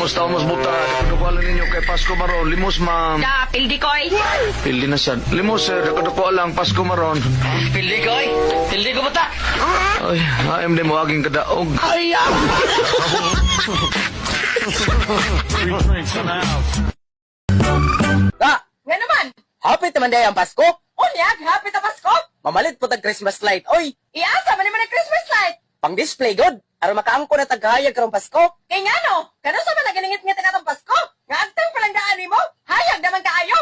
Kumusta mo buta? Dako ninyo kay Pasko maron. Limos, ma'am. Da, pildi ko eh. Pili na siya. Limos, sir. Dako lang Pasko maron. Pildi ko ay. Pildi ko bata. Ay, haim di mo aging kadaog. Da, Nga naman. happy naman day ang Pasko. Unya, happy ta Pasko. Mamalit po tag Christmas light. Oy, Iasa man ni Christmas light. Pang display god. Aron makaangko na taghayag karong Pasko. Kay ngano, kano sa man naginingit-ngit ang atong Pasko? Nga agtang palang daan nimo, hayag naman kaayo.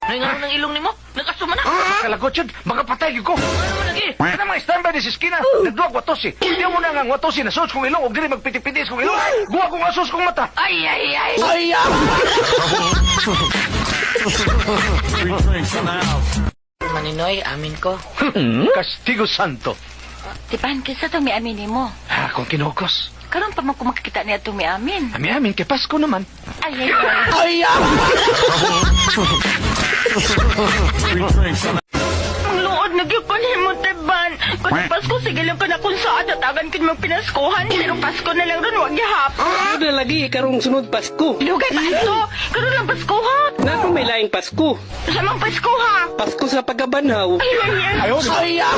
Ay, nga ng ilong nimo? Nagkasuma na. Kalagot yun. Makapatay yun ko. Ano mo lagi? Kana mga standby ni sa iskina. Nagduwa ko atosi. Di mo na nga ang watosi na sos kong ilong og dili magpiti-piti kong ilong. Guwa kong asos kong mata. Ay, ay, ay. Maninoy, amin ko. Kastigo santo. Tipan, kinsa tong miamin nimo? Ha, kung kinugos. Karon pa man ko makakita niya itong miamin. Ami-amin kay Pasko naman. Ay, ay, ay. Ang luod na gyud ko nimo, Tiban. Kung Pasko sige lang ka na kung saan tatagan kin magpinaskuhan, pero Pasko na lang ron wag gihapon. Ano na lagi karong sunod Pasko. Lugay pa ato. Karon lang Pasko ha. Na may laing Pasko. Sa mang Pasko ha. Pasko sa pagkabanhaw. Ay, ay, ay.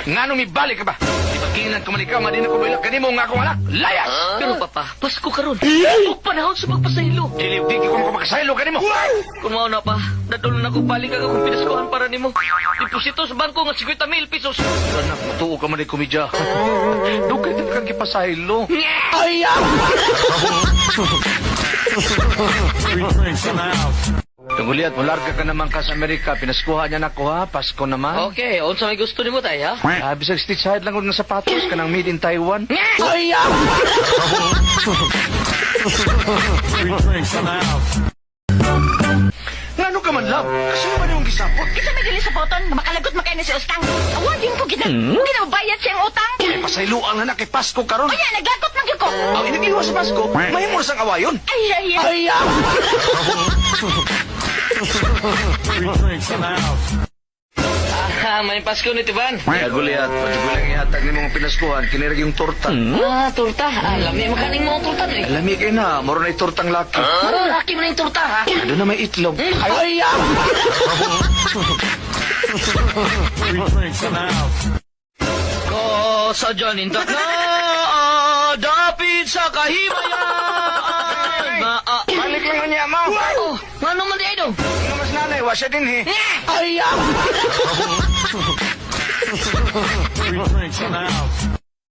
Ngano mibalik ka ba? Di ba kinginan ko man ikaw, nga di na ko mailak kanimo nga akong anak. Layas! Pero papa, Pasko karon. Ug panahon sa pagpasaylo. Dili di ko makasaylo kanimo. Kung mao na pa, dadulon ako balik ang akong pinaskuhan para nimo. Deposito sa bangko nga 50,000 pesos. Anak, matuo ka man ay komedya. Dugay din kang gipasaylo. Tunguliat, mularga ka naman ka sa Amerika. Pinaskuha niya na ko ha. Pasko naman. Okay, unsa may gusto nimo tay ha? Ah, bisag stitch side lang og ng sapatos kanang made in Taiwan. Ngano ka man love? Kasi man yung gisapot. Kinsa may dili sa boton, makalagot makay na si Ustang. Awa din ko gina. Ginabayad siyang utang. Ay, pasayloan na na kay Pasko karon. Unya naglagot man gyud ko. Ang inigliwa sa Pasko, mahimo na sang awayon. Ay, ay, ay. Ah, may Pasko ni Tiban. Kaya guliat, pag ihatag ni mga pinaskuhan, kinirag yung torta. Ah, torta. Ah, lami makaning mga torta no. eh. Lami kay na, moro na tortang laki. Ano laki mo na yung torta ha? Doon na may itlog. Ko sa Janintak na dapit sa kahimayan. Maa. Balik lang niya, ma. Oh, ngano man di ay dong? Ano mas nanay, wasya din eh.